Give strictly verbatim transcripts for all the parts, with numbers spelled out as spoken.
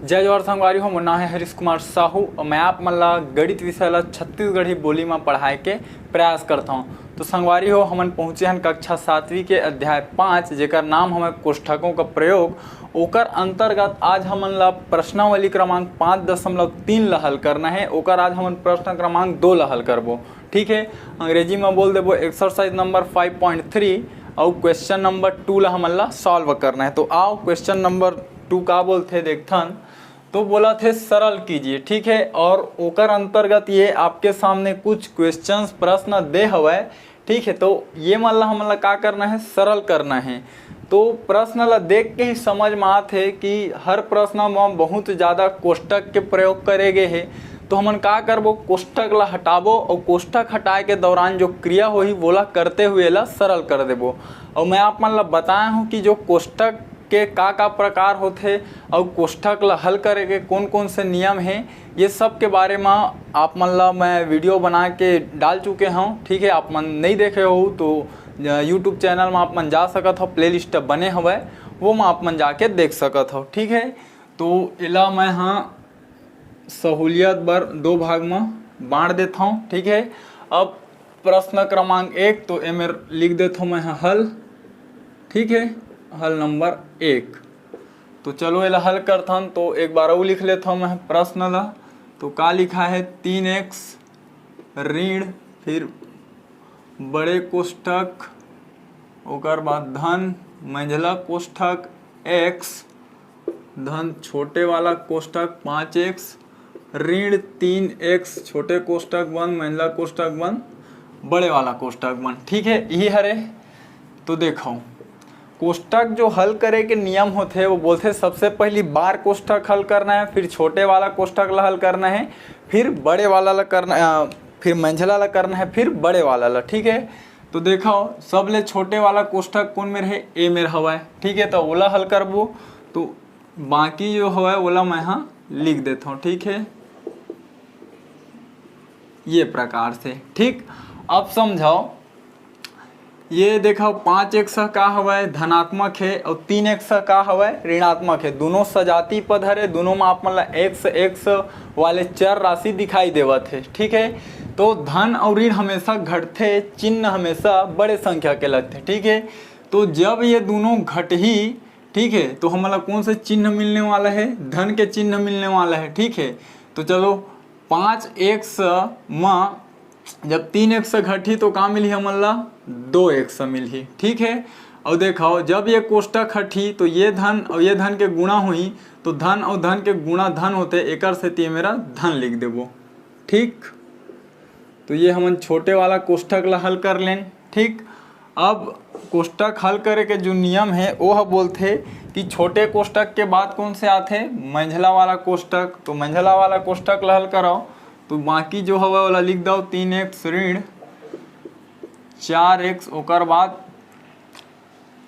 जय जोहार संगवारी हो, मोर नाम है हरीश कुमार साहू और मैं आप मन ला गणित विषय ला छत्तीसगढ़ी बोली में पढ़ाए के प्रयास करता हूँ। तो संगवारी हो, हमन पहुँचे हन कक्षा सातवीं के अध्याय पाँच, जेकर नाम हमें कोष्ठकों का प्रयोग। ओकर अंतर्गत आज हमन ला प्रश्नावली क्रमांक पाँच दशमलव तीन ला हल करना है। ओकर आज हमन प्रश्न क्रमांक दो ला हल करबो। ठीक है, अंग्रेजी में बोल देबो exercise number five point three और क्वेश्चन नंबर टू ला हमन ला सॉल्व करना है। तो आओ, क्वेश्चन नंबर टू का बोलथे देखथन। तो बोलथे सरल कीजिए। ठीक है, और ओकर अंतर्गत ये आपके सामने कुछ क्वेश्चंस, प्रश्न दे हवय। ठीक है, तो ये मन ला हमन ला का करना है, सरल करना है। तो प्रश्न ला देख के ही समझ में आत है कि हर प्रश्न में बहुत ज़्यादा कोष्ठक के प्रयोग करे गए है। तो हमन का करबो, कोष्ठक ला हटाबो और कोष्ठक हटाए के दौरान जो क्रिया होही, वोला करते हुए ला सरल कर देबो। और मैं आप मन ला बताया हूँ कि जो कोष्ठक के का का प्रकार होथे और कोष्ठक ला हल करे के कौन कौन से नियम हे, ये सब के बारे में आप मन ला मैं वीडियो बना के डाल चुके हूँ। ठीक है, आप मन नहीं देखे हो तो यूट्यूब चैनल में आप मन जा सकत हो, प्लेलिस्ट बने हवय, वो में आप मन जाके देख सकत हो। ठीक है, तो एला मैं हाँ सहूलियत बर दो भाग में बांट देता हूँ। ठीक है, अब प्रश्न क्रमांक एक, तो एमेर लिख देता हूँ मैं हाँ हल। ठीक है, हल नंबर एक। तो चलो एला हल करथन। तो एक बार अउ लिख लेता हूँ मैं प्रश्न ला। तो का लिखा है, तीन एक्स ऋण, फिर बड़े कोष्ठक, ओकर बाद धन, मंझला कोष्ठक एक्स, धन छोटे वाला कोष्ठक पाँच एक्स, ऋण तीन एक्स छोटे कोष्ठक बंद, मंझला कोष्ठक बंद, बड़े वाला कोष्ठक बंद। ठीक है, यही हरे। तो देखो, कोष्ठक जो हल करे के नियम होथे, वो बोलथे सबसे पहली बार कोष्ठक हल करना है, फिर छोटे वाला कोष्ठक ला हल करना है, फिर बड़े वाला ला करना, अ, फिर मंझला ला करना है, फिर बड़े वाला ला। ठीक है, तो देखो, सबले छोटे वाला कोष्ठक कौन मेर है, ए मेर हवय। ठीक है, तो ओला हल करबो। तो बाकी जो हवय ओला मैं हाँ लिख देता हूँ। ठीक है, ये प्रकार से। ठीक, अब समझाओ, ये देखो, पाँच एक्स का हवय, धनात्मक है, और तीन एक्स का हवय, ऋणात्मक है। दोनों सजाती पद हरे, दोनों में आप मन ला एक्स एक्स वाले चर राशि दिखाई देवत है। ठीक है, तो धन और ऋण हमेशा घटथे, चिन्ह हमेशा बड़े संख्या के लगथे। ठीक है, तो जब ये दोनों घटही, ठीक है, तो हमन ला कौन से चिन्ह मिलने वाला है, धन के चिन्ह मिलने वाला है। ठीक है, तो चलो, पाँच एक्स म जब तीन एक्स घटही तो का मिलही हमन ला, दो एक्स मिलही। ठीक है, और देखो, जब ये कोष्ठक हटही तो ये धन और ये धन के गुणा होही, तो धन और धन के गुणा धन होथे, एकर सेती ये मेर धन लिख देबो। ठीक, तो ये हमन छोटे वाला कोष्ठक ला हल कर लेन। ठीक, अब कोष्ठक हल करे के जो नियम है, वो ह बोलथे कि छोटे कोष्ठक के बाद कौन से आथे, मंझला वाला कोष्ठक। तो मंझला वाला कोष्ठक ला हल कराओ, तो बाकी जो हवय ओला लिख दो, तीन एक्स ऋण चार एक्स, ओकर बाद,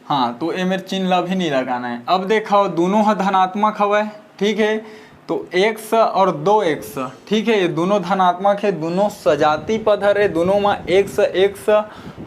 हाँ, तो ए मेर चिन्ह ला भी नहीं लगाना है। अब देखो, दोनों ह धनात्मक हवय, ठीक है, तो एक्स और दो एक्स, ठीक है, ये दोनों धनात्मक है, दोनों सजाती पद हरे, दोनों में एक्स एक्स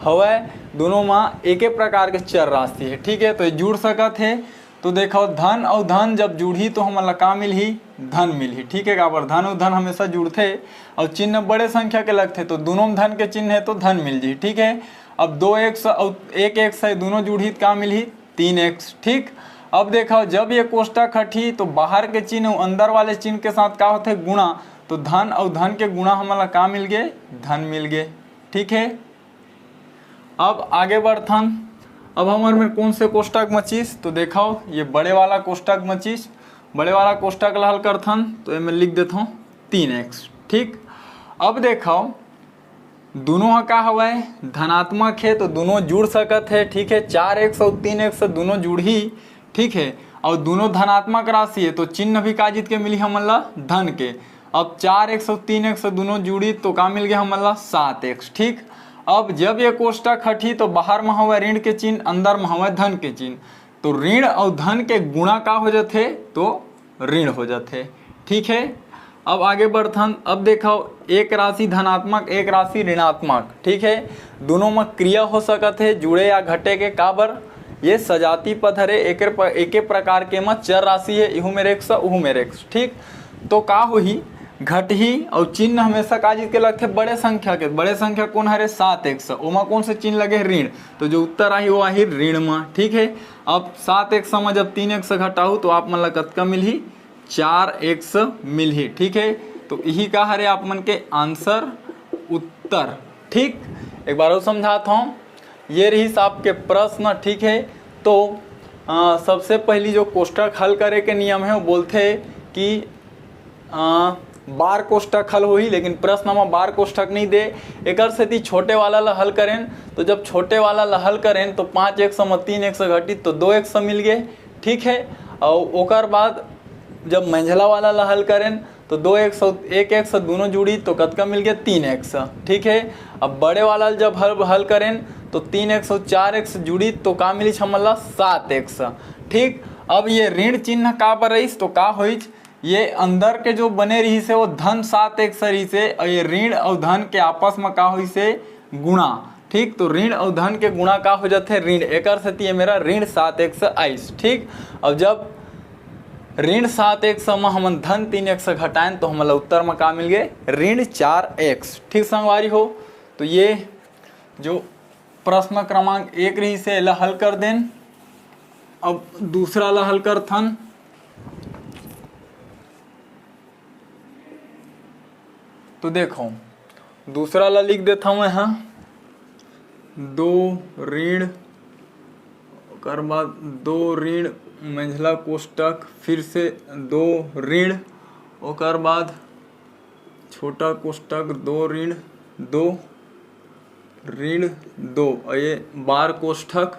हवय, दोनों में एके प्रकार के चर राशि है। ठीक है, तो ये जुड़ सकत है। तो देखो, धन और धन जब जुड़ही तो हमन ला का मिलही, धन मिलही। ठीक है, काबर धन और धन हमेशा जुड़थे और चिन्ह बड़े संख्या के लगथे, तो दोनों में धन के चिन्ह है तो धन मिल जही। ठीक है, अब दो एक्स और एक एक्स है, दोनों जुड़ही तो का मिलही, तीन एक्स। ठीक, अब देखो, जब ये कोष्ठक हटही तो बाहर के चिन्ह और अंदर वाले चिन्ह के साथ का होथे, गुणा। तो धन और धन के गुणा हमन ला का मिल गे, धन मिल गे। ठीक है, अब आगे बढ़थन। अब हमर में कौन से कोष्ठक बचिस, तो देखो, ये बड़े वाला कोष्ठक बचिस। बड़े वाला कोष्ठक ला हल करथन, तो एमे लिख देथों तीन एक्स। ठीक, अब देखो, दोनों ह का हवय, धनात्मक है, तो दोनों जुड़ सकत है। ठीक है, चार एक्स और तीन एक्स दोनों जुड़ही। ठीक है, और दोनों धनात्मक राशि है, तो चिन्ह भी का जीत के मिली हमन ला, धन के। अब चार एक्स और तीन एक्स दोनों जुड़ी तो का मिल गया हमन ला, सात एक्स। ठीक, अब जब ये कोष्ठक हटही तो बाहर में हवय ऋण के चिन्ह, अंदर में हवय धन के चिन्ह, तो ऋण और धन के गुणा का हो जाथे, तो ऋण हो जाथे। ठीक है, अब आगे बढ़थन। अब देखो, एक राशि धनात्मक, एक राशि ऋणात्मक। ठीक है, दोनों में क्रिया हो सकत है जुड़े या घटे के। काबर, ये सजातीय पद हरे, एकर प-, एके प्रकार के म चर राशि हे, इहू मेर एक्स, उहू मेर एक्स, ठीक। तो का होही, घटही अउ चिन्ह हमेशा का चीज के लगथे, बड़े संख्या के। बड़े संख्या कोन हरे, सात एक्स, ओमा कोन से चिन्ह लगे हे, ऋण। तो जो उत्तर आही वो आही ऋण म, ठीक है। अब सात एक्स म जब तीन एक्स घटाहू तो आप मन ला कतका मिलही, चार एक्स मिलही, ठीक है। तो यही का हरे आप मन के आंसर, उत्तर, ठीक। एक बार और समझात हूँ, ये रहिस आपके प्रश्न, ठीक है। तो अ, सबसे पहली जो कोष्ठक हल करे के नियम है वो बोलथे कि अ, बार कोष्ठक हल होही, लेकिन प्रश्न में बार कोष्ठक नहीं दे। एकर सेती छोटे वाला ला हल करेन, तो जब छोटे वाला ला हल करेन तो पाँच एक्स में तीन एक्स घटित तो दो एक्स मिल गए, ठीक है। और ओकर बाद जब मंझला वाला ला हल करेन तो दो एक्स और एक एक्स दोनों जुड़ी तो कतका मिल गया, तीन एक्स, ठीक है। अब बड़े वाला जब हल हल करेन तो तीन एक्स और चार एक्स जुड़ी तो का मिलिस हमन ला, सात एक्स, ठीक। अब ये ऋण चिन्ह का बर रहिस तो का होइच, ये अंदर के जो बने रहिस हे वो धन सात एक्स रहिस हे, और ये ऋण और धन के आपस में का होइस हे, गुणा, ठीक। तो ऋण और धन के गुणा का हो जाथे, ऋण, एकर सेती ये मेरा ऋण सात एक्स आइस, ठीक। और जब ऋण सात एक्स म हमन धन तीन एक्स घटाएन तो हमन ला उत्तर म का मिल गए, ऋण चार एक्स, ठीक संगवारी हो। तो ये जो प्रश्न क्रमांक एक रहिस हे एला हल कर देन। अब दूसरा ला हल करथन। तो देखो, दूसरा ला लिख देथव मैं हा, दो ऋण, ओकर बाद दो ऋण, मंझला कोष्ठक, फिर से दो ऋण, ओकर बाद छोटा कोष्ठक, दो ऋण दो, ऋण दो, और ये बार कोष्ठक,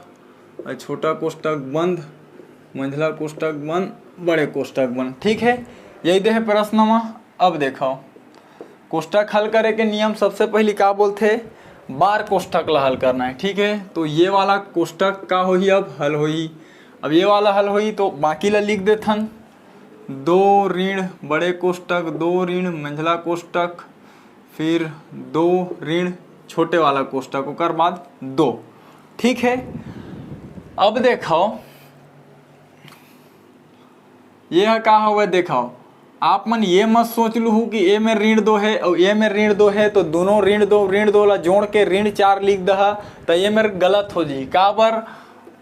और छोटा कोष्ठक बंद, मंझला कोष्ठक बंद, बड़े कोष्ठक बंद, ठीक है। यही दे हे प्रश्न में। अब देखो, कोष्ठक हल करे के नियम सबसे पहली का बोलथे, बार कोष्ठक ला हल करना है, ठीक है। तो ये वाला कोष्ठक का होही, अब हल होही। अब ये वाला हल होही तो बाकी ला लिख देथन, दो ऋण बड़े कोष्ठक, दो ऋण मंझला कोष्ठक, फिर दो ऋण छोटे वाला कोष्ठक, ओकर बाद दो, ठीक है। अब देखो, ये ह का हवय, देखो, आप मन ये मत सोच लूहू कि ए में ऋण दो है और ए में ऋण दो है, तो दोनों ऋण दो, ऋण दो ला जोड़ के ऋण चार लिख दहा, तो ये मेर गलत हो जी। काबर?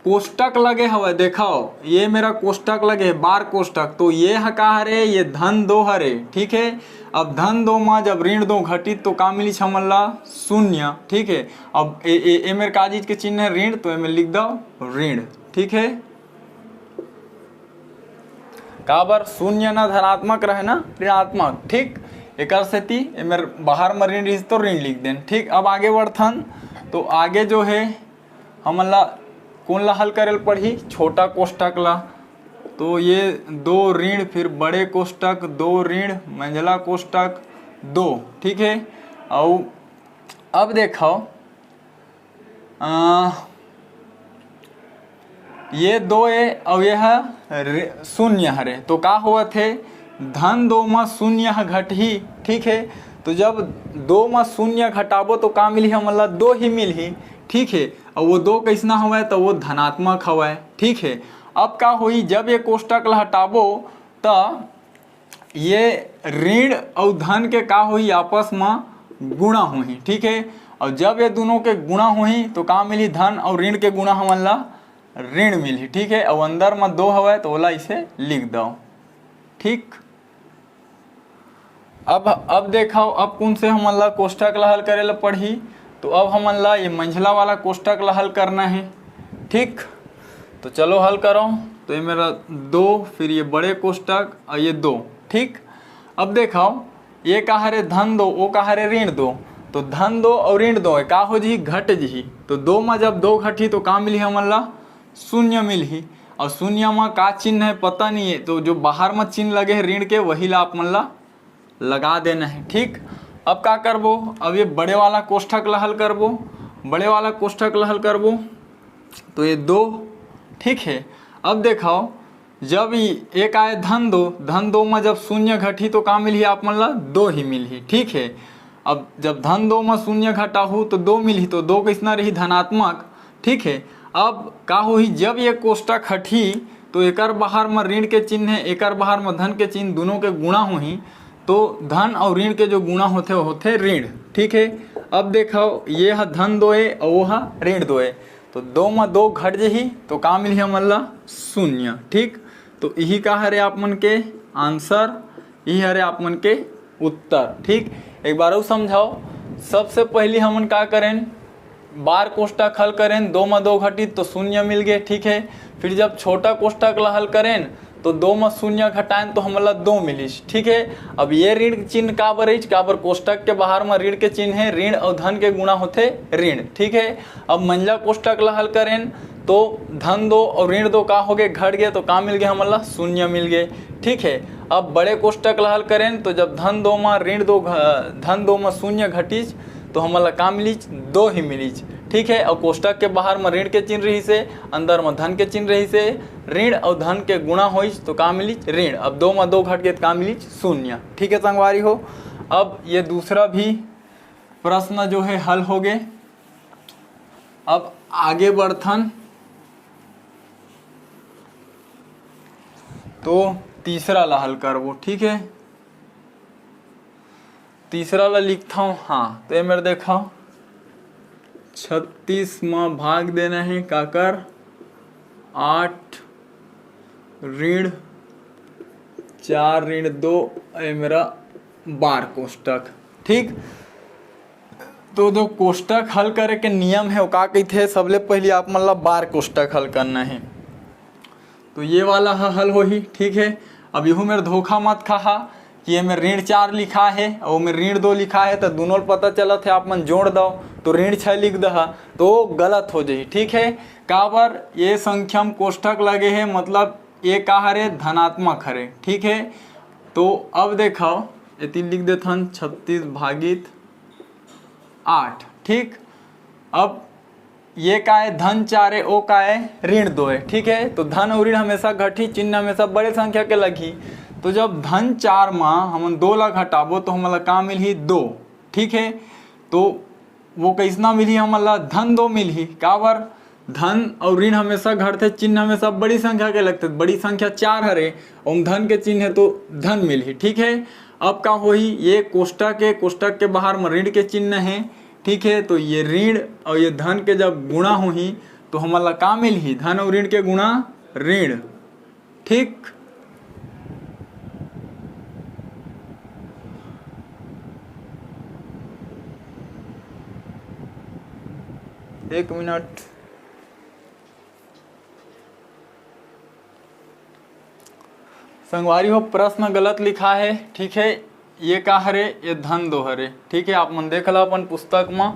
कोष्ठक लगे हवय, देखो, ये मेरा कोष्ठक लगे है, बार कोष्ठक, तो ये ह का हरे, ये धन दो हरे, ठीक है। अब धन दो मा जब ऋण दो घटित तो का मिली हमन ला? शून्य, ठीक है। अब ए, ए, ए मेर का चीज के चिन्ह है? ऋण, तो ए में लिख दो ऋण, ठीक है। काबर? शून्य ना धनात्मक रहे ना ऋणात्मक, ठीक। एकर सेती ए मेर बाहर में ऋण रहिस तो ऋण लिख देन, ठीक। अब आगे बढ़थन, तो आगे जो है हमन ला कोन ला हल करे ल पड़ही? छोटा कोष्ठक ला। तो ये दो ऋण, फिर बड़े कोष्ठक, दो ऋण, मंझला कोष्ठक, दो, ठीक है। अउ अब देखो, अ, ये दो ए अउ ये ह रे-, शून्य हरे, तो का होवत हे? धन दो म शून्य ह घटही, ठीक है। तो जब दो म शून्य घटाबो तो का मिलही हमन ला? दो ही मिलही, ठीक है। अउ वो दो कैसना हवय? तो वो धनात्मक हवय, ठीक है। अब का होही, जब ये कोष्ठक ला हटाबो त ये ऋण अउ धन के का होही? आपस म गुणा होही, ठीक है। अउ जब ये दोनों के गुणा होही तो का मिलही? धन अउ ऋण के गुणा हमन ला ऋण मिलही, ठीक है। अउ अंदर म दो हवय तो ओला इसे लिख दव, ठीक। अब, अब देखव, अब कौन से हमन ला कोष्ठक ला हल करे ला पड़ही। तो अब हमन ला ये मंझला वाला कोष्ठक ला हल करना है, ठीक। तो चलो हल करो। तो ये मेरा दो, फिर ये बड़े कोष्ठक और ये दो, ठीक। अब देखव, ये का हरे? धन दो, वो का हरे? ऋण दो। तो धन दो और ऋण दो का हो जी? घट जी। तो दो में जब दो घटी तो का मिली हमन ला? शून्य मिलही। और शून्य में का चिन्ह है पता नहीं है, तो जो बाहर में चिन्ह लगे है ऋण के, वही ला आप मन ला लगा देना है, ठीक। अब का करबो? अब ये बड़े वाला कोष्ठक ला हल करबो, बड़े वाला कोष्ठक ला हल करबो, तो ये दो, ठीक है। अब देखो, जब ये एक आए धन दो, धन दो में जब शून्य घटी तो का मिलही आप मन ला? दो ही मिलही, ठीक है। अब जब धन दो में शून्य घटाहू तो दो मिलही, तो दो कैसना रही? धनात्मक, ठीक है। अब का होही, जब ये कोष्टक हटही तो एकर बाहर म ऋण के चिन्ह हे, एकर बाहर म धन के चिन्ह, दुनों के गुणा होही, तो धन अउ ऋण के जो गुणा होथे वो होथे ऋण। ठीक है, अब देखो, ये ह धन दो ए अउ वो ह ऋण दो ए, तो दो म दो घट जही तो का मिलही हमन ला? शून्य। ठीक, तो यही का हरे आप मन के आंसर, यही हरे आप मन के उत्तर। ठीक, एक बार अउ समझाओ, सबसे पहली हमन का करेन, बार कोष्टक हल करेन, दो म दो घटित तो शून्य मिल गए। ठीक है, फिर जब छोटा कोष्टक ला हल करेन तो दो म शून्य घटाएन तो हमन ला दो मिलिस। ठीक है, अब ये ऋण चिन्ह काबर रहिस, काबर कोष्टक के बाहर म ऋण के चिन्ह है, ऋण अउ धन के गुणा होथे ऋण। ठीक है, अब मंझला कोष्टक ला हल करेन तो धन दो अउ ऋण दो का हो गए, घट गए, तो का मिल गए हमन ला? शून्य मिल गए। ठीक है, अब बड़े कोष्टक ला हल करेन तो जब धन दो म ऋण दो घ-, धन दो म शून्य घटिस तो हमन ला का मिलिच? दो ही मिलिच। ठीक है, अउ कोष्टक के बाहर म ऋण के चिन्ह रहिस हे, अंदर म धन के चिन्ह रहिस हे, ऋण अउ धन के गुणा होइस तो का मिलिच? ऋण। अब दो म दो घट गए तो का मिलिच? शून्य। ठीक है संगवारी हो, अब ये दूसरा भी प्रश्न जो है हल हो गए। अब आगे बढ़थन तो तीसरा ला हल करबो। ठीक है, तीसरा ला लिखथव। हाँ, तो ये मेर देखव, छत्तीस म भाग देना है काकर? आठ ऋण चार ऋण दो, ये मेरा बार कोष्टक। ठीक, तो जो कोष्टक हल करे के नियम है वो का कहिथे, सबले पहली आप मन ला बार कोष्टक हल करना है। तो ये वाला ह हल होही। ठीक है, अब यहू मेर धोखा मत खाहा कि ये मेर ऋण चार लिखा है और ओमे ऋण दो लिखा है, तो दोनों ल पता चलत है, आप मन जोड़ दो तो ऋण छः लिख दहा, तो गलत हो जाही। ठीक है, काबर ये संख्या म कोष्टक लगे है, मतलब ये का हरे? धनात्मक हरे। ठीक है, तो अब देखो, एती लिख देथन छत्तीस भागित आठ। ठीक, अब ये का है? धन चार है, ओ का है? ऋण दो है। ठीक है, तो धन और ऋण हमेशा घटही, चिन्ह हमेशा बड़े संख्या के लगही। तो जब धन चार म हमन दो ला घटाबो तो हमन ला का मिलही? दो। ठीक है, तो वो कैसना मिलही हमन ला? धन दो मिलही। काबर? धन और ऋण हमेशा घटथे, चिन्ह हमेशा बड़ी संख्या के लगथे। बड़ी संख्या चार हरे, ओम धन के चिन्ह है तो धन मिलही। ठीक है, अब का होही? ये कोष्टक है, कोष्टक के बाहर म ऋण के चिन्ह है। ठीक है, तो ये ऋण और ये धन के जब गुणा होही तो हमन ला का मिलही? धन और ऋण के गुणा ऋण। ठीक, एक मिनट। संगवारी हो, प्रश्न गलत लिखा है। ठीक है, ये का हरे? ये धन दो हरे। ठीक है, आप मन देख ला अपन पुस्तक म।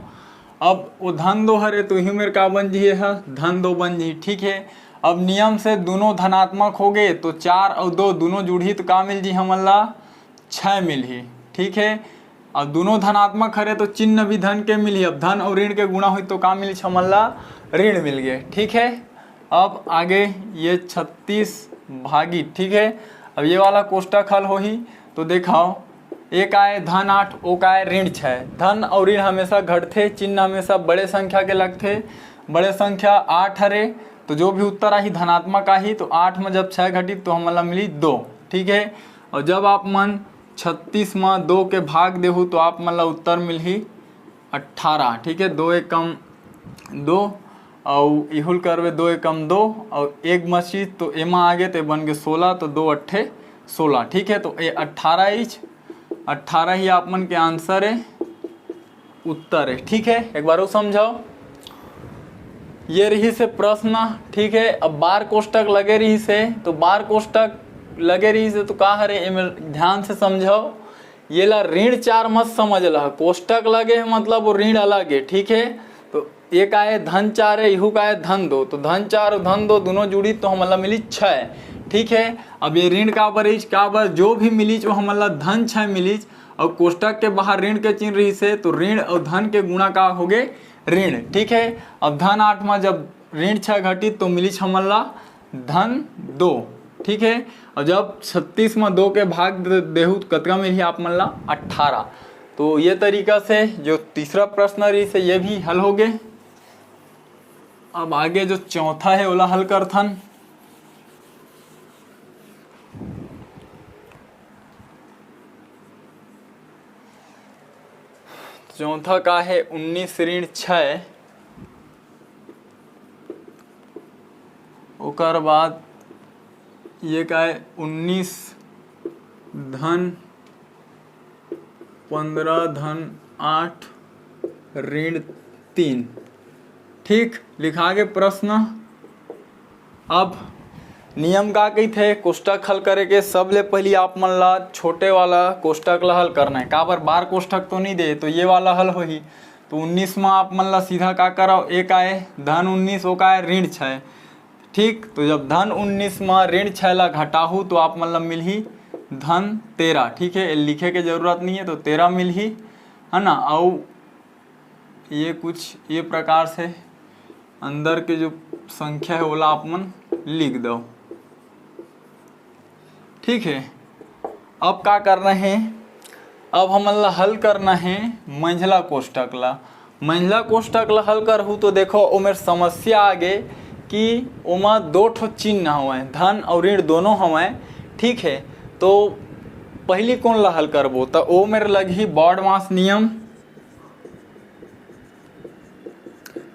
अब वो धन दो हरे तो इही मेर का बन जही? ह धन दो बन जही। ठीक है, अब नियम से दोनों धनात्मक हो गए तो चार और दो दोनों जुड़ही तो का मिल जही हमन ला? छः मिलही। ठीक है, अब दोनों धनात्मक हरे तो चिन्ह भी धन के मिलही। अब धन और ऋण के गुणा हुई तो का मिलही हमन ला? ऋण मिल गए। ठीक है, अब आगे ये छत्तीस भागी। ठीक है, अब ये वाला कोष्टक हल होही तो देखाओ, एक आए धन आठ, ओ का आए ऋण छः। धन और ऋण हमेशा घटथे, चिन्ह हमेशा बड़े संख्या के लगथे। बड़े संख्या आठ हरे, तो जो भी उत्तर आही धनात्मक आही। तो आठ में जब छः घटी तो हमन ला मिली दो। ठीक है, और जब आप मन छत्तीस में दो के भाग देहू तो आप मन ला उत्तर मिलही अट्ठारह। ठीक है, दो एकम दो, और इहुल करबे दो एकम दो, और एक मसीत तो एमा आगे तो बन गए सोलह, तो दो अट्ठे सोलह। ठीक है, तो ये अट्ठारह इच, अट्ठारह ही आप मन के आंसर है, उत्तर है। ठीक है, एक बार और समझाओ, ये रही से प्रश्न। ठीक है, अब बार कोष्टक लगे रही से, तो बार कोष्टक लगे रही से तो का हरे, एमे ध्यान से समझाओ। ये ला ऋण चार मत समझ ला, कोष्टक लगे है मतलब वो ऋण अलग है। ठीक है, तो एक आए धन चार है, इहू का आए धन दो, तो धन चार और धन दो दोनों जुड़ी तो हमन ला मिली छः। ठीक है, अब ये ऋण का बर रहीच, का बर जो भी मिलीच वो हमन ला धन छः मिलीच, और कोष्टक के बाहर ऋण के चिन्ह रही से तो ऋण और धन के गुणा का हो गए? ऋण। ठीक है, अब धन आठ में जब ऋण छः घटी तो मिलीच हमन ला धन दो। ठीक है, और जब छत्तीस में दो के भाग दे- देहू तो कतका मिलही आप मन ला? अट्ठारह। तो ये तरीका से जो तीसरा प्रश्न रही से ये भी हल हो गए। अब आगे जो चौथा हे, ओला हल करथन। चौथा का हे, उन्नीस ऋण छः, ओकर बाद ये का हे, उन्नीस धन पंद्रह धन आठ ऋण तीन। ठीक, लिखा गे प्रश्न। अब नियम का कहिथे, कोष्टक हल करे के सबले पहिली आप मन ला छोटे वाला कोष्टक ला हल करना हे। काबर, बार कोष्टक तो नहीं दे, तो ये वाला हल होही। तो उन्नीस में आप मन ला सीधा का करव, एक आए धन उन्नीस, ओ का आए ऋण छः। ठीक, तो जब धन उन्नीस में ऋण छः ला घटाहू तो आप मन ला मिलही धन तेरह। ठीक है, ये लिखे के जरूरत नहीं है, तो तेरह मिलही, है ना। अउ ये कुछ ये प्रकार से अंदर के जो संख्या है, ओला आप मन लिख दो। ठीक है, अब का करना है, अब हमन ला हल करना है मंझला कोष्टक ला। मंझला कोष्टक ला हल करहू तो देखो, ओमेर समस्या आगे कि ओमा दो ठो चिन्ह हवय, धन अउ ऋण दोनों हवय। ठीक है, तो पहली कौन ला हल करबो, तो ओ मेर लगही बॉडमास नियम।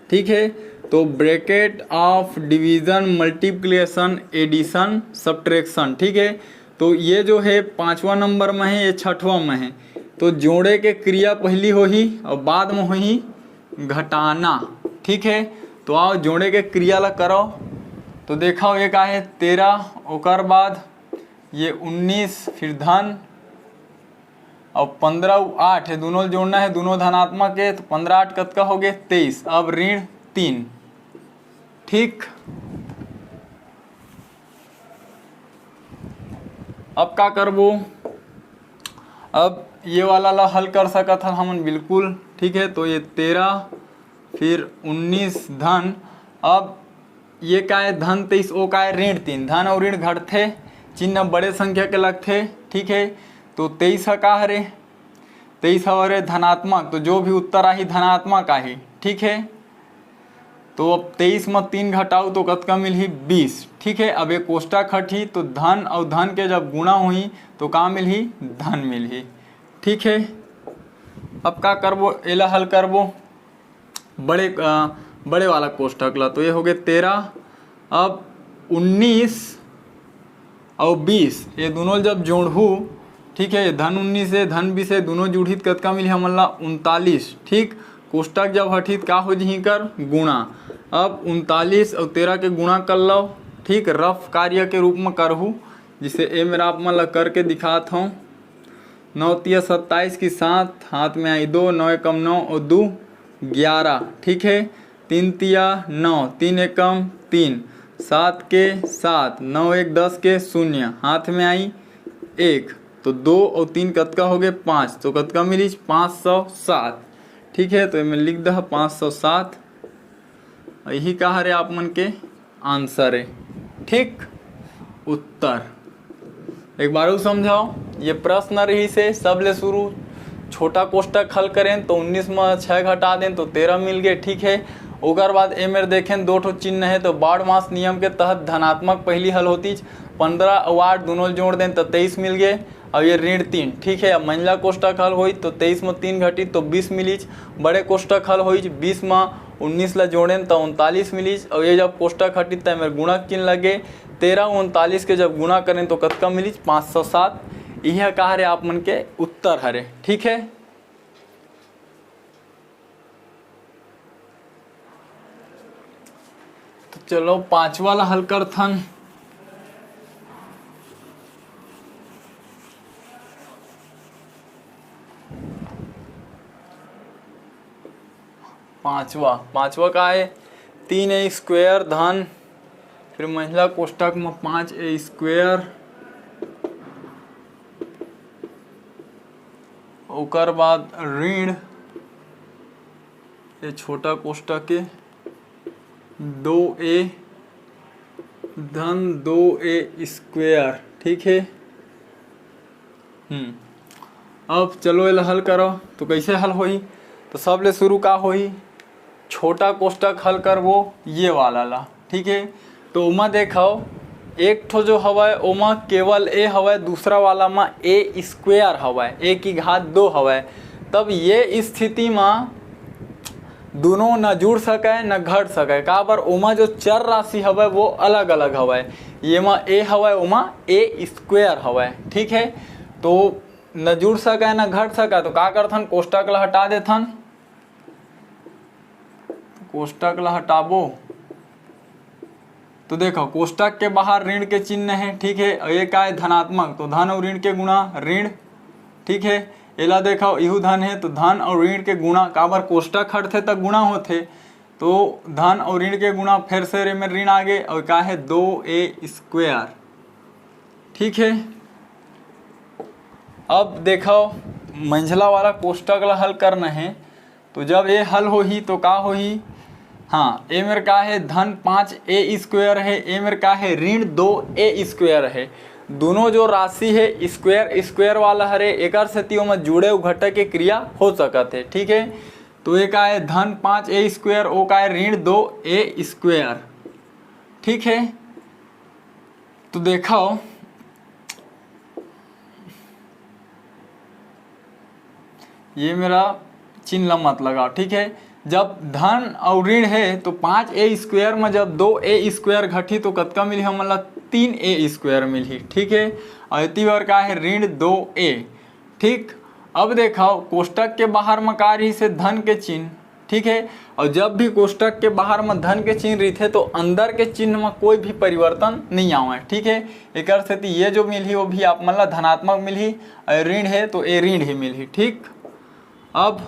ठीक है, तो bracket of division, multiplication, addition, subtraction। ठीक है, तो ये जो है पाँचवा नंबर में है, ये छठवा में है। तो जोड़े के क्रिया पहली होही और बाद में होही घटाना। ठीक है, तो आओ जोड़े के क्रिया ला करो। तो देखो, एक आहे तेरह, ओकर बाद ये उन्नीस, फिर धन, और पंद्रह अउ आठ है, दोनों जोड़ना है, दोनों धनात्मक है, तो पंद्रह आठ कतका हो गए? तेईस। अब ऋण तीन। ठीक, अब का करबो? अब ये वाला ला हल कर सकत हन हमन बिल्कुल। ठीक है, तो ये तेरह, फिर उन्नीस धन, अब ये काय धन तेईस, ओ काय ऋण तीन। धन अउ ऋण घटथे, चिन्ह बड़े संख्या के लगथे। ठीक है, तो तेईस ह का हरे? तेईस ह हरे धनात्मक, तो जो भी उत्तर आही धनात्मक आही। ठीक है, तो अब तेईस म तीन घटाऊ तो कतका मिलही? बीस। ठीक है, अब ये कोष्टक हटही तो धन अउ धन के जब गुणा होही तो का मिलही? धन मिलही। ठीक है, अब का करबो? एला हल करबो बड़े, अ, बड़े वाला कोष्टक ला। तो ये हो गए तेरह, अब उन्नीस अउ बीस, ये दोनों जब जोड़हू, ठीक है, धन उन्नीस है, धन बीस है, दोनों जुड़ही त कतका मिलही हमन ला? उनतालीस। ठीक, कोष्टक जब हटही त का हो जही कर? गुणा। अब उनतालीस अउ तेरह के गुणा कर लो। ठीक, रफ कार्य के रूप में करहू, जिसे ए मेर आप मन ला करके दिखात हूँ। नौ तिया सत्ताईस की सात, हाथ में आई दो, नौ एकम नौ और दो ग्यारह। ठीक है, तीन तिया नौ, तीन एकम तीन, सात के सात, नौ एक दस के शून्य, हाथ में आई एक, तो दो और तीन कतका हो गए? पाँच। तो कतका मिलीच? पाँच सौ सात। ठीक है, तो एमे लिख दह पाँच सौ सात। यही का हरे आप मन के आंसर है। ठीक, उत्तर एक बार अउ समझाओ, ये प्रश्न रहिसे सबले शुरू छोटा कोष्टक हल करें तो उन्नीस में छः घटा दें तो तेरह मिल गए। ठीक है, ओकर बाद ए मेर देखें दो ठो चिन्ह है तो बॉडमास नियम के तहत धनात्मक पहली हल होतीच, पंद्रह अउ आठ दोनों जोड़ दें तो तेईस मिल गए। अब ये ऋण तीन। ठीक है, अब मंझला कोष्टक हल होई तो तेईस में तीन घटी तो बीस मिलीच, बड़े कोष्टक हल होई बीस में उन्नीस ला जोड़ें तो उनतालीस मिलीच, और ये जब कोष्टक हटी तो मेरे गुणक चिन्ह लगे, तेरह उनतालीस के जब गुणा करें तो कतका मिलीच? पाँच सौ सात। यह का हरे आप मन के उत्तर हरे। ठीक है, तो चलो पांचवा ला हल करथन। पांचवा, पांचवा का है? तीन ए स्क्वायर धन, फिर मंझला कोष्टक में पाँच ए स्क्वायर, ओकर बाद ऋण, ये छोटा कोष्टक के दो ए धन दो ए स्क्वायर। ठीक है, हम्म, अब चलो एला हल करो, तो कैसे हल होही? तो सबले शुरू का होही? छोटा कोष्टक हल करबो ये वाला ला, ठीक है। तो ओमा देखव, एक ठो जो हवय ओमा केवल ए हवय, दूसरा वाला मा ए स्क्वायर हवय, ए की घात दो हवय। तब ये स्थिति मा दोनों न जुड़ सकय न घट सकय, काबर ओमा जो चर राशि हवय वो अलग अलग हवय। ये मा ए हवय, ओमा ए स्क्वायर हवय, ठीक है। तो न जुड़ सकय न घट सकय, तो का करथन, कोष्टक ला हटा देथन। कोष्टक ला हटाबो तो देखो, कोष्टक के बाहर ऋण के चिन्ह है, ठीक है। और ये का है, धनात्मक, तो धन और ऋण के गुणा ऋण, ठीक है। एला देखो, इहू धन है तो धन और ऋण के गुणा, काबर कोष्टक हटथे त गुणा होथे, तो धन और ऋण के गुणा, फिर से रे में ऋण आगे और का है, दो ए स्क्वायर, ठीक है। अब देखो, मंझला वाला कोष्टक ला हल करना है, तो जब ए हल होही तो का होही? हाँ, ए मेर का है, धन पाँच ए स्क्वायर है, ए मेर का है, ऋण दो ए स्क्वायर है। दोनों जो राशि है स्क्वायर स्क्वायर वाला हरे, एकर सेती ओमा जुड़े अउ घटे के क्रिया हो सकत है, ठीक है। तो ए का है, धन पाँच ए स्क्वायर, ओ का है, ऋण दो ए स्क्वायर, ठीक है। तो देखो, ये मेरा चिन्ह ला मत लगाओ, ठीक है। जब धन और ऋण है तो पाँच ए स्क्वायर में जब दो ए स्क्वायर घटी तो कतका मिलही हमन ला? तीन ए स्क्वायर मिलही, ठीक है। और एती बर का है, ऋण दो ए, ठीक। अब देखो, कोष्टक के बाहर में का रहिस हे? धन के चिन्ह, ठीक है। और जब भी कोष्टक के बाहर में धन के चिन्ह रहिथे तो अंदर के चिन्ह में कोई भी परिवर्तन नहीं आवे, ठीक है। एकर सेती ये जो मिलही वो भी आप मन ला धनात्मक मिलही, और ऋण है तो ए ऋण ही मिलही, ठीक। अब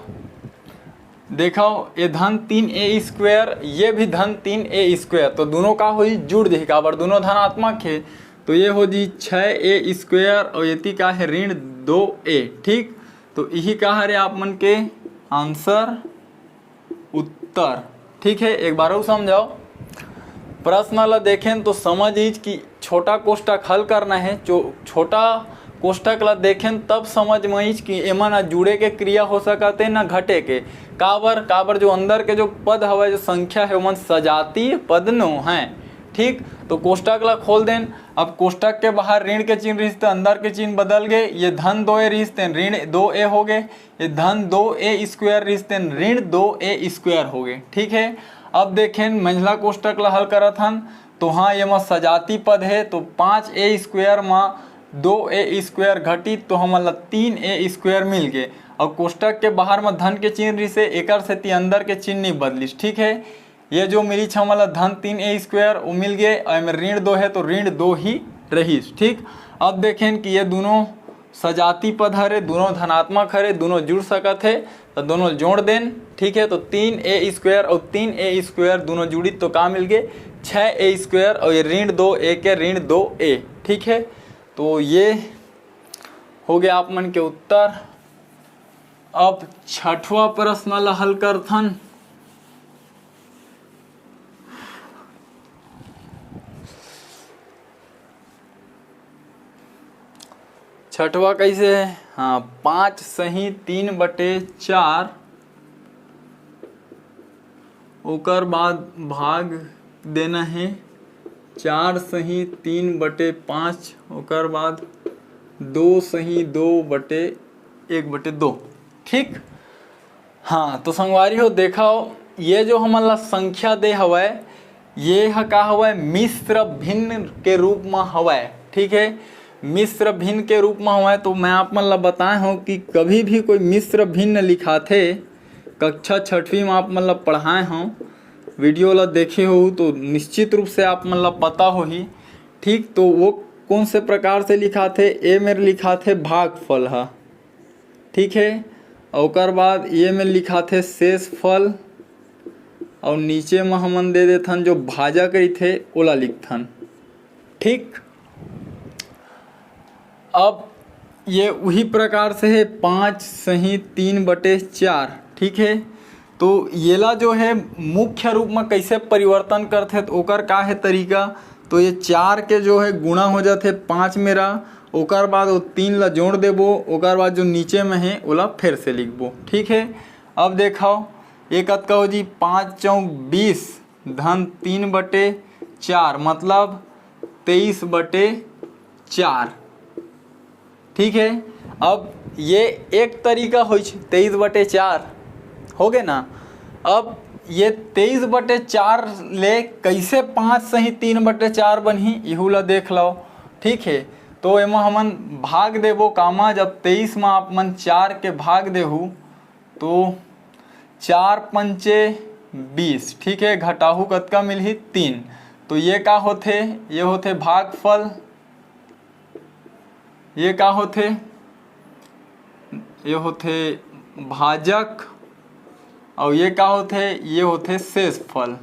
देखो, ये धन तीन ए स्क्वायर, ये भी धन तीन ए स्क्वायर, तो दोनों का होही, जुड़ जही, काबर दोनों धनात्मक है। तो ये हो जी छः ए स्क्वायर और एती का है, ऋण दो ए, ठीक। तो यही का हरे आप मन के आंसर, उत्तर, ठीक है। एक बार और समझाओ, प्रश्न ला देखें तो समझ इच कि छोटा कोष्टक हल करना है। जो छोटा कोष्टक ला देखें तब समझ में इच कि एमा ना जुड़े के क्रिया हो सकत है ना घटे के। काबर, काबर जो अंदर के जो पद हवय, जो संख्या है, ओमन सजातीय पद नो हैं, ठीक। तो कोष्टक ला खोल देन। अब कोष्टक के बाहर ऋण के चिन्ह रहिस त अंदर के चिन्ह बदल गए, ये धन दो ए रहिस तेन ऋण दो ए हो गए, ये धन दो ए स्क्वायर रहिस तेन ऋण दो ए स्क्वायर हो गए, ठीक है। अब देखें, मंझला कोष्टक ला हल करत हन, तो हाँ, ये मा सजाती पद है, तो पाँच ए स्क्वायर मा दो ए स्क्वायर घटित, तो हमन ला तीन ए स्क्वायर मिल गए। और कोष्टक के बाहर मा धन के चिन्ह रहिस हे, एकर सेती अंदर के चिन्ह नहीं बदलिस, ठीक है। ये जो मिलिस हमन ला धन तीन ए स्क्वायर, वो मिल गए, और एमे ऋण दो है, तो ऋण दो ही रहिस, ठीक। अब देखें कि ये दोनों सजाती पद हरे, दोनों धनात्मक हरे, दोनों जुड़ सकत है, तो दोनों जोड़ देन, ठीक है। तो तीन ए स्क्वायर और तीन ए स्क्वायर दोनों जुड़ित तो का मिल गए? छः ए स्क्वायर, और ये ऋण दो ए के ऋण दो ए, ठीक है। तो ये हो गया आप मन के उत्तर। अब छठवां प्रश्न ला हल करथन। छठवां कैसे है? हाँ, पाँच सही तीन बटे चार, ओकर बाद भाग देना है चार सही तीन बटे पाँच, ओकर बाद दो सही दो बटे एक बटे दो, ठीक। हाँ, तो संगवारी हो, देखो, ये जो हमन ला संख्या दे हवय, ये ह का हवय, मिश्र भिन्न के रूप म हवय, ठीक है। मिश्र भिन्न के रूप म हवय, तो मैं आप मन ला बताए हूँ कि कभी भी कोई मिश्र भिन्न लिखाथे, कक्षा छठवीं म आप मन ला पढ़ाए हूँ, वीडियो ला देखे हो तो निश्चित रूप से आप मन ला पता होही, ठीक। तो वो कौन से प्रकार से लिखाथे? ए मेर लिखाथे भागफल ह, ठीक है। और ओकर बाद ये में लिखाथे शेष फल, और नीचे में हमन दे देथन जो भाजक रहिथे, ओला लिखथन, ठीक। अब ये उही प्रकार से है, पाँच सही तीन बटे चार, ठीक है। तो येला जो है मुख्य रूप में कैसे परिवर्तन करथे, तो ओकर का है तरीका? तो ये चार के जो है गुणा हो जाथे पाँच मेरा, ओकर बाद वो तीन ला जोड़ देबो, ओकर बाद जो नीचे में है ओला फिर से लिखबो, ठीक है। अब देखो, ये कतका हो जी, पाँच चौक बीस धन तीन बटे चार, मतलब तेईस बटे चार। ठीक है, अब ये एक तरीका होइछ, तेईस बटे चार हो गए ना। अब ये तेईस बटे चार ले कैसे पाँच सही तीन बटे चार बनही, इहू ला देख लो। ठीक है, तो एमा हमन भाग देबो कामा, जब तेईस में आप मन चार के भाग देहू तो चार पंचे बीस। ठीक है, घटाहू कतका मिलही? तीन। तो ये का होथे? ये होथे भागफल। ये का होथे? ये होथे भाजक। और ये का होथे? ये होथे शेषफल।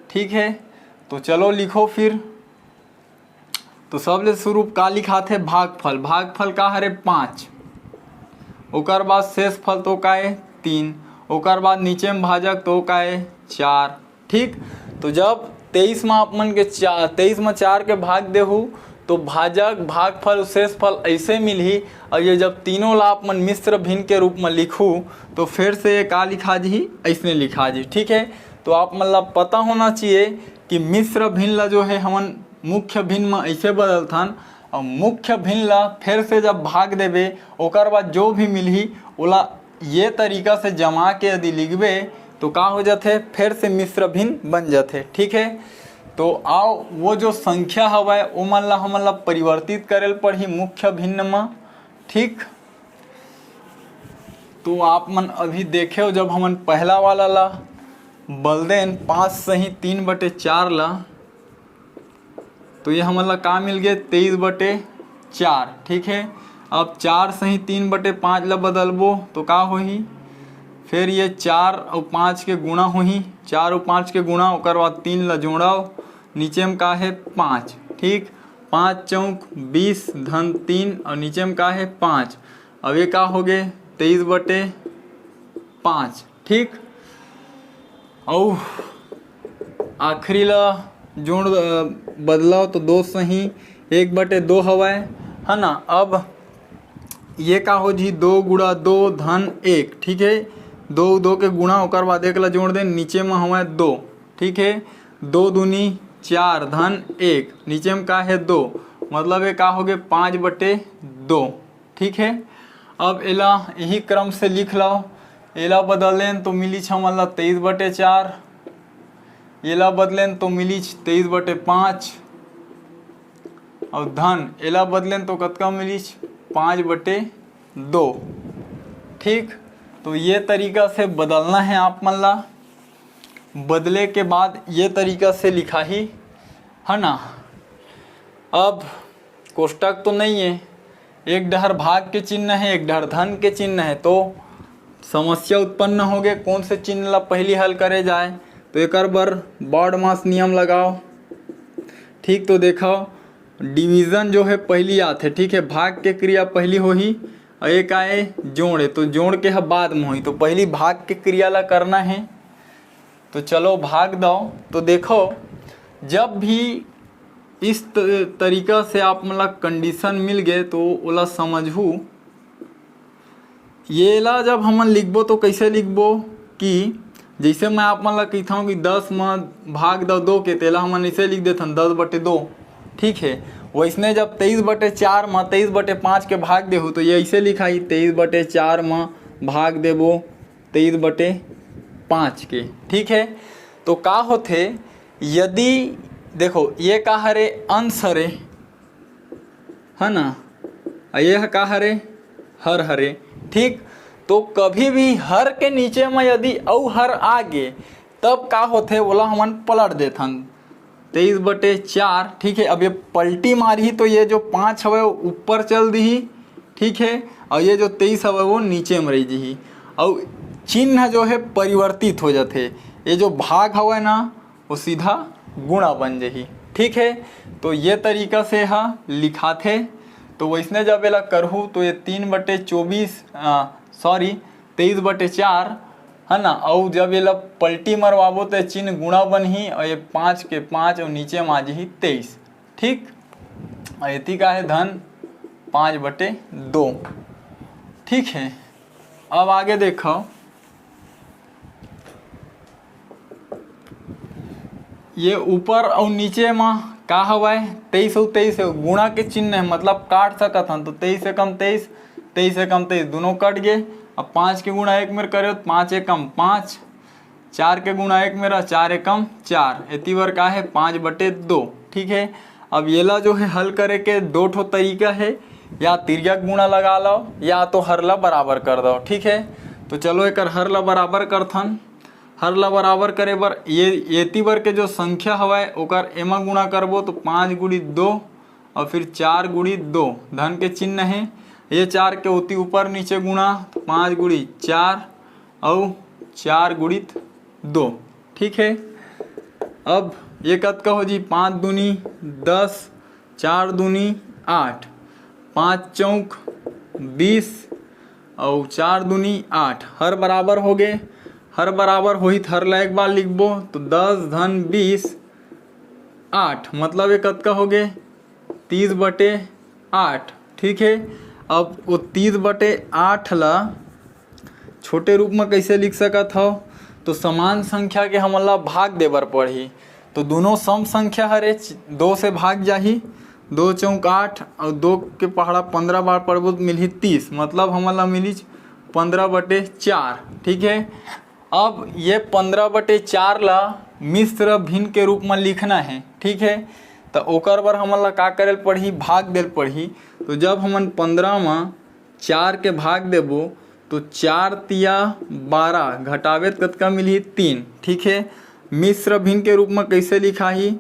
ठीक है, तो चलो लिखो फिर। तो सबले शुरू का लिखाथे? भागफल। भागफल का हरे? पाँच। ओकर बाद शेषफल तो का ए? तीन। ओकर बाद नीचे में भाजक तो का ए? चार। ठीक, तो जब तेईस में आप मन के चा-, तेईस में चार के भाग देहू तो भाजक, भागफल, शेषफल ऐसे मिलही। और ये जब तीनों ला आप मन मिश्र भिन्न के रूप में लिखू तो फिर से ये का लिखा जी? ऐसने लिखा जी। ठीक है, तो आप मन ला पता होना चाहिए कि मिश्र भिन्न ला जो है हमन मुख्य भिन्न में ऐसे बदलथन, और मुख्य भिन्न ला फिर से जब भाग देबे ओकर बाद जो भी मिलही ओला ये तरीका से जमा के यदि लिखबे तो का हो जाथे? फिर से मिश्र भिन्न बन जाथे। ठीक है, तो आओ वो जो संख्या हवय ओमन ला हमन ला परिवर्तित करे ल पड़ही मुख्य भिन्न में। ठीक, तो आप मन अभी देखेव, जब हमन पहला वाला ला बदलेन पाँच सही तीन बटे चार ला, तो ये हमन ला का मिल गए? तेईस बटे चार। ठीक है, अब चार सही तीन बटे पाँच ला बदलबो तो का होही? फिर ये चार और पाँच के गुणा होही, चार और पाँच के गुणा, ओकर बाद तीन ला जोड़ाव, नीचे में का है? पाँच। ठीक, पाँच चौक बीस धन तीन और नीचे में का है? पाँच। अब ये का हो गए? तेईस बटे पाँच। ठीक, अउ आखिरी ला जोड़, अ, बदलाव तो दो सही एक बटे दो हवय, है ना। अब ये का हो जी? दो गुणा दो धन एक। ठीक है, दो, दो के गुणा, ओकर बाद एक ला जोड़ दे, नीचे में हवय दो। ठीक है, दो दूनी चार धन एक, नीचे में का है? दो, मतलब ये का हो गए? पाँच बटे दो। ठीक है, अब एला यही क्रम से लिख लो। एला बदलेन तो मिलीच हमन ला तेईस बटे चार, एला बदलेन तो मिलीच तेईस बटे पाँच, और धन एला बदलेन तो कतका मिलीच? पाँच बटे दो। ठीक, तो ये तरीका से बदलना है आप मन ला। बदले के बाद ये तरीका से लिखाही, है ना। अब कोष्टक तो नहीं है, एक डहर भाग के चिन्ह है, एक डहर धन के चिन्ह है, तो समस्या उत्पन्न हो गए कौन से चिन्ह ला पहली हल करे जाए। तो एकर बर बॉडमास नियम लगाओ। ठीक, तो देखो, डिवीजन जो है पहली आथे। ठीक है, भाग के क्रिया पहली होही, और एक आए जोड़ है, तो जोड़ के ह बाद में होही। तो पहली भाग के क्रिया ला करना है, तो चलो भाग दो। तो देखो, जब भी इस त-, तरीका से आप मन ला कंडीशन मिल गए तो ओला समझू। ये ला जब हमन लिखबो तो कैसे लिखबो कि जैसे मैं आप मन ला कहिथौं कि दस म भाग दो दो के, तेला हमन ऐसे लिख देथन दस बटे दो। ठीक है, वैसने जब तेईस बटे चार म तेईस बटे पाँच के भाग देहू तो ये ऐसे लिखाही, तेईस बटे चार म भाग देबो तेईस बटे पाँच के। ठीक है, तो का होथे यदि, देखो, ये का हरे? अंश हरे, है ना, और ये ह का हरे? हर हरे। ठीक, तो कभी भी हर के नीचे में यदि अउ हर आ गे तब का होथे, ओला हमन पलट देथन। तेईस बटे चार। ठीक है, अब ये पलटी मारही तो ये जो पाँच हवय वो ऊपर चल दिही। ठीक है, और ये जो तेईस हवय वो नीचे में रह जिही। और चिन्ह जो है परिवर्तित हो जाथे, ये जो भाग हवय ना वो सीधा गुणा बन जही। ठीक है, तो ये तरीका से ह लिखाथे। तो वैसने जब एला करहू तो ये तीन बटे चौबीस, सॉरी, तेईस बटे चार, है ना। और जब एला पलटी मरवाबो तो ये चिन्ह गुणा बनही और ये पाँच के पाँच और नीचे में आ जही तेईस। ठीक, और एती का है धन पाँच बटे दो। ठीक है, अब आगे देखो, ये ऊपर अउ नीचे म का हवय, तेईस अउ तेईस हे, गुणा के चिन्ह हे, मतलब काट सकत हन। तो तेईस एकम तेईस, तेईस एकम तेईस, दोनों कट गे। अब पाँच के गुणा एक मेर करे हो तो पाँच एकम पाँच, चार के गुणा एक मेरा चार एकम चार, एती बर का हे, पाँच बटे दो। ठीक है, अब येला जो है हल करे के दो ठो तरीका है, या तिर्यक गुणा लगा लो या तो हर ला बराबर कर दो। ठीक है, तो चलो एकर हर ला बराबर करथन। हर ला बराबर करे बर ये एती बर के जो संख्या हवय ओकर एमा गुणा करबो तो पाँच गुणी दो और फिर चार गुणी दो, धन के चिन्ह है। ये चार के ओती ऊपर नीचे गुणा तो पाँच गुणी चार और चार गुणित दो। ठीक है, अब ये कतका हो जी, पाँच दूनी दस, चार दूनी आठ, पाँच चौक बीस और चार दूनी आठ, हर बराबर हो गए। हर बराबर होही त हर ला एक बार लिखबो तो दस धन बीस आठ, मतलब ये कतका हो गए, तीस बटे आठ। ठीक है, अब वो तीस बटे आठ ला छोटे रूप में कैसे लिख सकत हव, तो समान संख्या के हमन ला भाग दे बर पड़ही। तो दोनों सम संख्या हरे, दो से भाग जाही, दो चौक आठ और दो के पहाड़ा पंद्रह बार पड़बो तो मिलही तीस, मतलब हमन ला मिलिच पंद्रह बटे चार। ठीक है, अब ये पंद्रह बटे चार ला मिश्र भिन्न के रूप में लिखना है। ठीक है, तो ओकर बर हमन ला का करे ल पड़ही, भाग दे ल पड़ही। तो जब हमन पंद्रह में चार के भाग देबो तो चार तिया बारह, घटाबे त कतका मिलही, तीन। ठीक है, मिश्र भिन्न के रूप में कैसे लिखाही,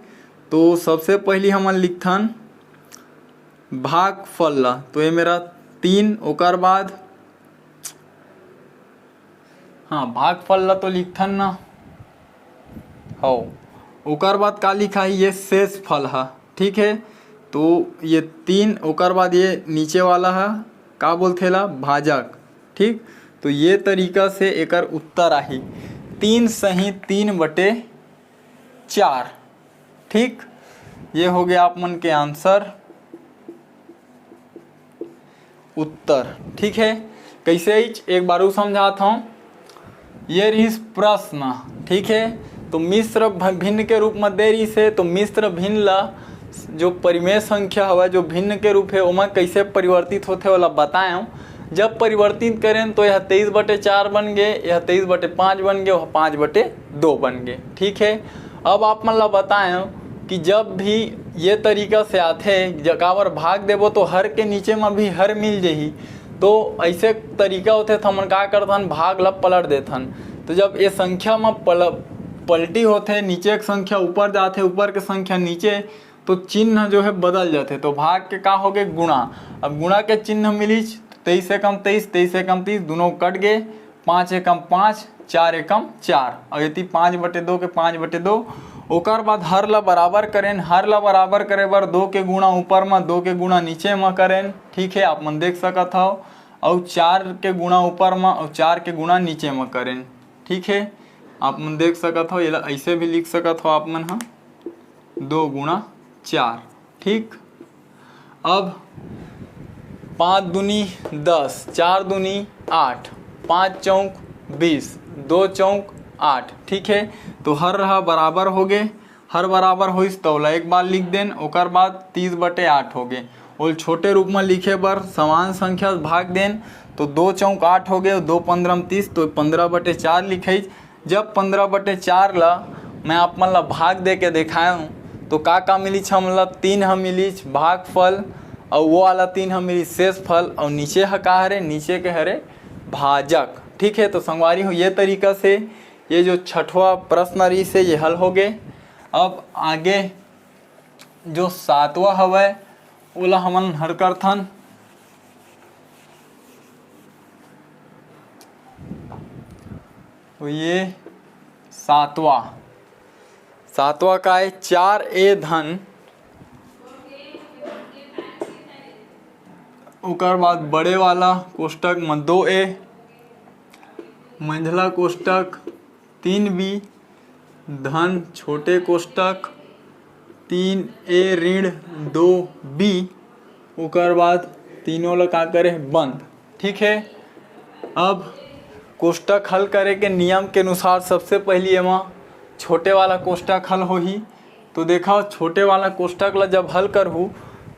तो सबसे पहली हमन लिखथन भागफल ला, तो ये मेरा तीन, ओकर बाद हाँ, भागफल ला तो लिखथन ना। हो, ओकर बाद का लिखाही, ये शेष फल हा। ठीक है, तो ये तीन, ओकर बाद ये नीचे वाला हा, का बोलथे ला, भाजक। ठीक, तो ये तरीका से एकर उत्तर आही, तीन सही तीन बटे चार। ठीक, ये हो गया आप मन के आंसर, उत्तर। ठीक है, कैसे इच एक बार समझात हूँ। ये रहिस प्रश्न। ठीक है, तो मिश्र भ- भिन्न के रूप में दे रहिस है, तो मिश्र भिन्न ला जो परिमेय संख्या हवा, जो भिन्न के रूप है, ओमा कैसे परिवर्तित होथे, ओला बताए हूँ। जब परिवर्तित करें तो यह तेईस बटे चार बन गए, यह तेईस बटे पाँच बन गए, वह पाँच बटे दो बन गए। ठीक है, अब आप मन ला बताए हूँ कि जब भी ये तरीका से आथे, ज- काबर भाग देबो तो हर के नीचे में भी हर मिल जही, तो ऐसे तरीका होथे तो हमन का करथन, भाग ला पलट देथन। तो जब ये संख्या में पल पलटी होथे, नीचे के संख्या ऊपर जाथे, ऊपर के संख्या नीचे, तो चिन्ह जो है बदल जाथे। तो भाग के का हो गए, गुणा। अब गुणा के चिन्ह मिलिच, तेईस एकम तेईस, तेईस एकम तीस, दोनों कट गए, पाँच एकम पाँच, चार एकम चार, और यदि पाँच बटे दो के पाँच बटे दो। ओकर बाद हर ला बराबर करें, हर ला बराबर करे बर दो के गुणा ऊपर में, दो के गुणा नीचे में करें। ठीक है, आप मन देख सकत हव, और चार के गुणा ऊपर में और चार के गुणा नीचे में करें। ठीक है, आप मन देख सकत हव, एला ऐसे भी लिख सकत हव आप मन हा, दो गुणा चार। ठीक, अब पाँच दूनी दस, चार दूनी आठ, पाँच चौक बीस, दो चौक आठ। ठीक है, तो हर रहा बराबर हो गए, हर बराबर होइस तो ओला एक बार लिख देन, ओकर बाद तीस बटे आठ हो गए। ओल छोटे रूप में लिखे बर समान संख्या भाग देन, तो दो चौक आठ हो गए, दो पंद्रह तीस, तो पंद्रह बटे चार लिखाइस। जब पंद्रह बटे चार ला मैं आप मन ला भाग दे के देखाए हूँ, तो का का मिलिच हमन ला? तीन ह मिलिच भागफल, और वो वाला तीन ह मिलिच शेष फल, और नीचे ह का हरे? नीचे के हरे भाजक। ठीक है, तो संगवारी हो, ये तरीका से ये जो छठवा प्रश्न रहिस हे, ये हल हो गए। अब आगे जो सातवां हवय, ओला हमन हर करथन। तो ये सातवां, सातवां का है, चार ए धन, ओकर बाद बड़े वाला कोष्टक म दो ए, मंझला कोष्टक तीन बी, धन छोटे कोष्टक तीन ए ऋण दो बी, ओकर बाद तीनों ला का करे? बंद। ठीक है, अब कोष्टक हल करे के नियम के अनुसार सबसे पहली एमा छोटे वाला कोष्टक हल होही। तो देखा, छोटे वाला कोष्टक ला जब हल करहू,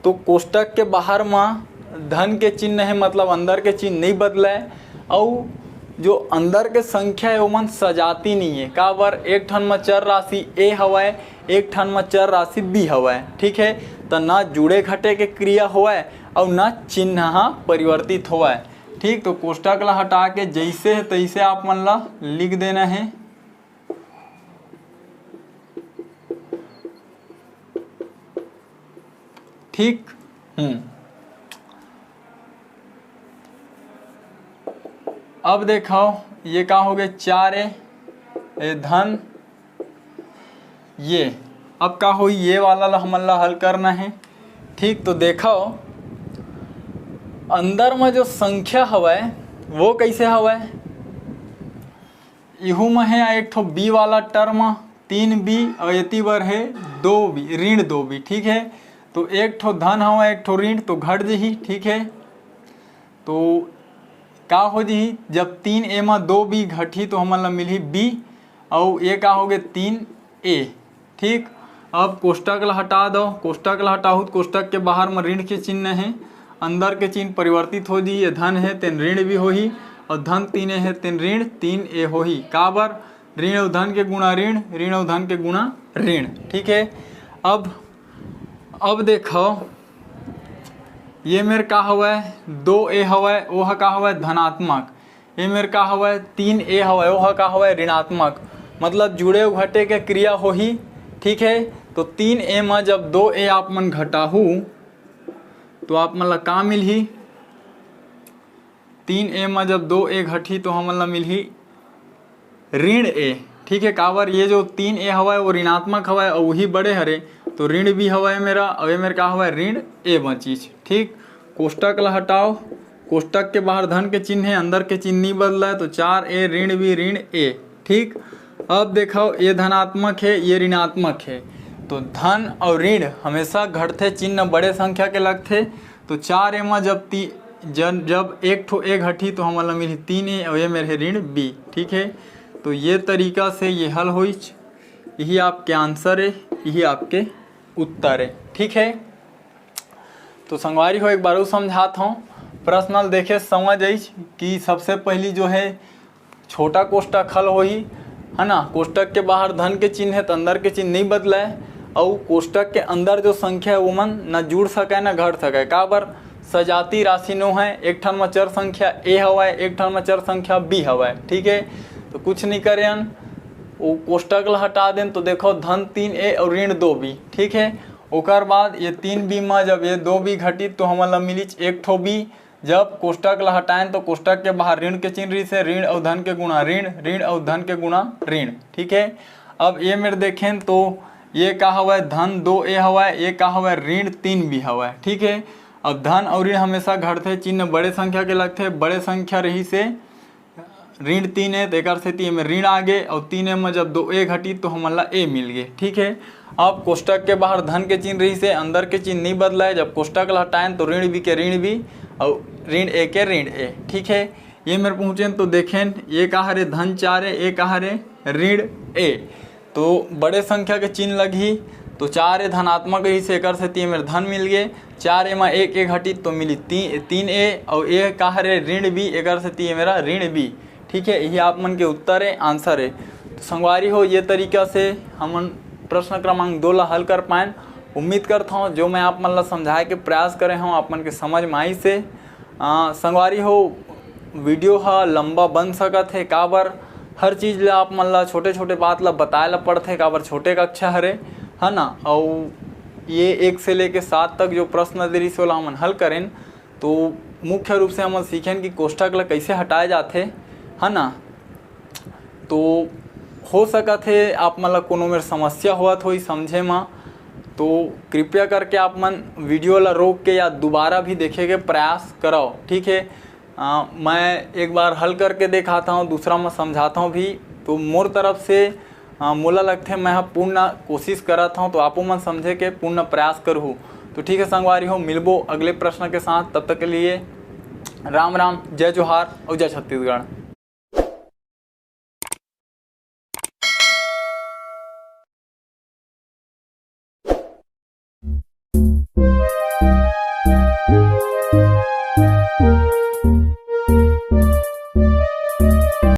तो कोष्टक के बाहर म धन के चिन्ह हे, मतलब अंदर के चिन्ह नहीं बदलय, अउ जो अंदर के संख्या हे, ओमन सजाती नहीं हे। काबर? एक ठन म चर राशि ए हवय, एक ठन म चर राशि बी हवय, ठीक हे। त ना जुड़े घटे के क्रिया होवय, अउ ना चिन्ह ह परिवर्तित होवय। ठीक, तो कोष्टक ला हटा के जइसे हे तइसे आप मन ला लिख देना हे। ठीक, हम्म। अब देखो, ये का हो गए, चार ए, ए धन, ये अब का होई, ये वाला ला हमन ला हल करना है। ठीक, तो देखो, अंदर में जो संख्या हवय, वो कैसे हवय? इहू में है एक ठो बी वाला टर्म, तीन बी, और एती बर है दो बी, ऋण दो बी, ठीक है। तो एक ठो धन हवय, एक ठो ऋण, तो घट जही, ठीक है। तो का हो जही, जब तीन ए मा दो बी घटही, तो हमन ला मिलही बी, अउ ये का हो गे, तीन ए। ठीक, अब कोष्टक ला हटा दो, कोष्टक ला हटाहू त कोष्टक के बाहर म ऋण के चिन्ह हे, अंदर के चिन्ह परिवर्तित हो जही, ये धन हे तेन ऋण भी होही, और धन तीन ए हे तेन ऋण तीन ए होही। काबर? ऋण अउ धन के गुणा ऋण, ऋण अउ धन के गुणा ऋण। ठीक है, अब अब देखो, ये मेर का हवय, दो ए हवय, ओह का हवय, धनात्मक। ये मेर का हवय, तीन ए हवय, ओह का हवय, ऋणात्मक। मतलब जुड़े अउ घटे के क्रिया होही। ठीक है, तो तीन ए म जब दो ए आप मन घटाहू, तो आप मन ला का मिलही? तीन ए म जब दो ए घटही, तो हमन ला मिलही ऋण ए। ठीक है, काबर? ये जो तीन ए हवय, वो ऋणात्मक हवय, अउ वही बड़े हरे, तो ऋण भी हवय मेरा, अउ ये मेर का हवय, ऋण ए बचिस। ठीक, कोष्टक ला हटाओ, कोष्टक के बाहर धन के चिन्ह है, अंदर के चिन्ह नहीं बदला है, तो चार ए ऋण भी ऋण ए। ठीक, अब देखो, ये धनात्मक है, ये ऋणात्मक है, तो धन और ऋण हमेशा घटथे, चिन्ह बड़े संख्या के लगथे। तो चार ए मा जब ती-, जन-, जब एक ठो ए घटही, तो हमन ला मिलही तीन ए, और ये मेर हे ऋण बी। ठीक है, तो ये तरीका से ये हल होइच, यही आपके आंसर है, यही आपके उत्तर है। ठीक है, तो संगवारी हो, एक बार अउ समझात हूँ, प्रश्न ल देखे समझ आइच कि सबसे पहली जो है छोटा कोष्टक हल होही, है ना। कोष्टक के बाहर धन के चिन्ह है, तो अंदर के चिन्ह नहीं बदलय, अउ कोष्टक के अंदर जो संख्या है, वो मन न जुड़ सके न घट सके। काबर? सजाती राशि नो है, एक ठन म चर संख्या ए हवय, एक ठन म चर संख्या बी हवय। ठीक है, तो कुछ नहीं करे हन, वो कोष्टक ला हटा देन, तो देखो, धन तीन ए और ऋण दो बी। ठीक है, ओकर बाद ये तीन बी म जब ये दो बी घटित, तो हमन ला मिलिच एक ठो बी। जब कोष्टक ला हटाएन, तो कोष्टक के बाहर ऋण के चिन्ह रहिस हे, ऋण अउ धन के गुणा ऋण, ऋण अउ धन के गुणा ऋण। ठीक है, अब ये मेर देखेन, तो ये का हवय, धन दो ए हवय, ये का हवय, ऋण तीन बी हवय। ठीक है, अब धन अउ ऋण हमेशा घटथे, चिन्ह बड़े संख्या के लगथे, बड़े संख्या रहिस हे ऋण तीन ए, तो एकर सेती एमे ऋण आ गे, अउ तीन ए म जब दो ए घटी, तो हमन ला ए मिल गे। ठीक है, अब कोष्टक के बाहर धन के चिन्ह रहिस हे, अंदर के चिन्ह नहीं बदला है। जब कोष्टक ला हटाएन, तो ऋण बी के ऋण बी, अउ ऋण ए के ऋण ए। ठीक है, ये मेर पहुँचेन, तो देखेन, ये का हरे, धन चार ए, ये का हरे, ऋण ए। तो बड़े संख्या के चिन्ह लगही, तो चार ए धनात्मक रहिस हे, एकर सेती एमेर धन मिल गे। चार ए मा एक ए घटित, तो मिली ती-, तीन ए, अउ ए का हरे, ऋण बी, एकर सेती ए मेरा ऋण बी। ठीक है, यही आप मन के उत्तर है, आंसर है। तो संगवारी हो, ये तरीका से हमन प्रश्न क्रमांक दो ला हल कर पाएन। उम्मीद करता हूँ, जो मैं आप मन ला समझाए के प्रयास करे हूँ, आप मन के समझ में आइस हे। आ, संगवारी हो, वीडियो ह लंबा बन सकत हे, काबर हर चीज ला आप मन ला, छोटे छोटे बात ला बताए ला पड़थे, काबर छोटे कक्षा हरे, है ना। अउ ये एक से लेके सात तक जो प्रश्न दे रहिस, ओला हमन हल करेन। तो मुख्य रूप से हमन सीखेन कि कोष्ठक ला कैसे हटाए जाथे, है ना। तो हो सकत हे आप मन ला कोनो मेर समस्या होवत होही समझे म, तो कृपया करके आप मन वीडियो ला रोक के या दोबारा भी देखे के प्रयास करव, ठीक है। अ, मैं एक बार हल करके देखाता हूँ, दूसरा म समझाता हूँ भी। तो मोर तरफ से, अ, मोला लगथे मैं ह पूर्ण कोशिश करत हूँ, तो आपो मन समझे के पूर्ण प्रयास करहू। तो ठीक है संगवारी हो, मिलबो अगले प्रश्न के साथ। तब तक के लिए राम राम, जय जोहार और जय छत्तीसगढ़।